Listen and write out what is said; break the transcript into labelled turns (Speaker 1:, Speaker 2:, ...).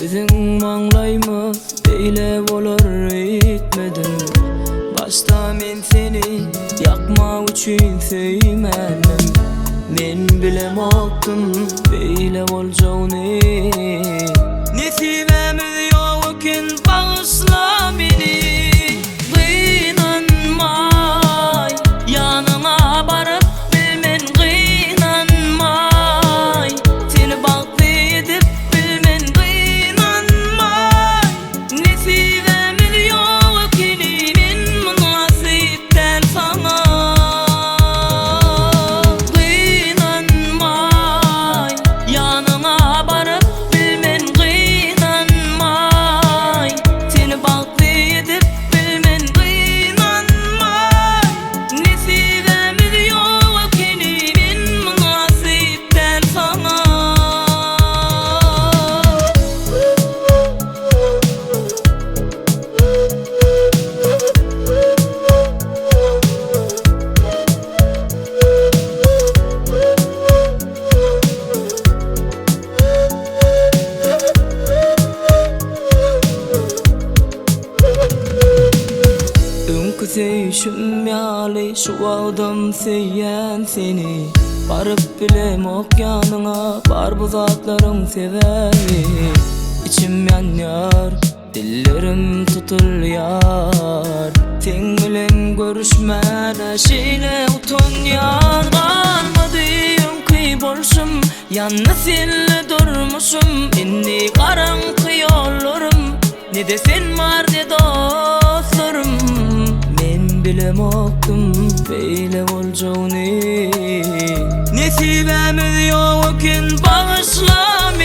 Speaker 1: Biziň maňlaýymyz beýle bolar öýtmedim. Başda men seni ýakmak üçin söýmändim. Men bilemokdym beýle boljagyny. Nesibämiz ýok eken bagyşla meni. Gynanmaý, ýanyňa baryp bilmen gynanmaý. Seni bagtly edip bilmen gynanmaý. Nesibämiz ýok ekeni men mynasyp däl saňa. Gynanmaý, ýanyňa baryp bilmen gynanmaý. Seni bagtly edip bilmen gynanmaý. Nesibämiz ýok ekeni men mynasyp däl saňa. Öňki söýşüm ýaly şu wagtam söýýän seni Baryp bilemok ýanyňa bar bu zatlaryň sebäbi Içim ýanýar Dillerim tutulýar Seň bilen görüşmäne şeýle utanýan Galmady öňki bolşum Ýandy senli durmuşym Indi garaňky ýollarym Ne-de sen bar ne dostlarym Men bilemokdym beýle boljagyny Nesibämiz ýok eken bagyşla meni.